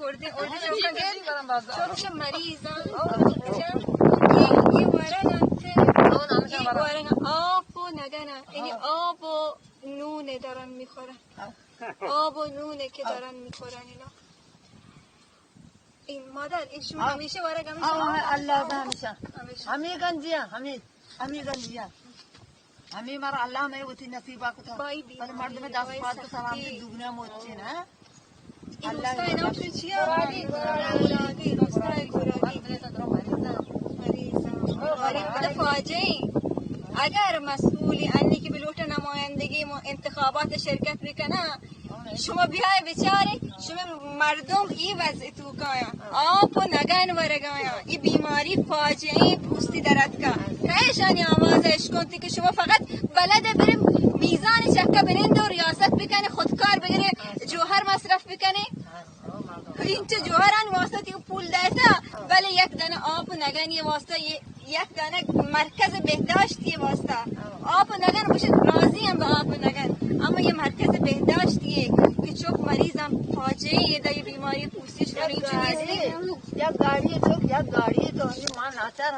اردو، اردو چوکا گل، چوک چہ مریضاں، یہ، یہ ورگ انت، یہ ورگ آپ و نگن، یعنی آپ و نون دارن می‌خورن. آپ و نون که دارن می‌خورن اینا. این مادر، این شما همیشه ورگ همیشه آه، آپ، الله به همیشه. همیشه. همه گنجی ها، همه، همه گنجی ها. همه مارا الله نه وتی نصیبا کتا. بای بی، بله مردم بای دست پاد سختی. سلامتی دگنا موچین، ها؟ این اللہ دوستا اینا چی چیا؟ گرادی، گرادی، دوستا گرادی. مریضاں. مریضاں. آره، بده فاجعه ای. اگر مسئولی انی که بلوٹ نمایندگی مو-، انتخابات شرکت بکنه، شما بیای بچاری، شما مردم ای وضع توکایا. آپ و نگن ورگایا. ای بیماری فاجعه پوستی درد کا. کئے شانی آواز اشکنتی که شما فقط بلد بریم میزان چکه بنند و ریاست بکنه، خودکار بگیره، جوهر مصرف بکنه. اینچه جوهران واسطه تی پول دیتا، بله یک دانه آپ و نگنی واسطه، ی-، یک دانه مرکز بهداشتی واسطه. آپ و نگن بشه راضی هم به آپ و نگن، اما یه مرکز بهداشتیه که چوک مریضم فاجعه یه ده یه بیماری پوستی شما یک هیچ گاڑی، نیستی. یک گاڑی تو، یک گاڑی تو، ما ناچار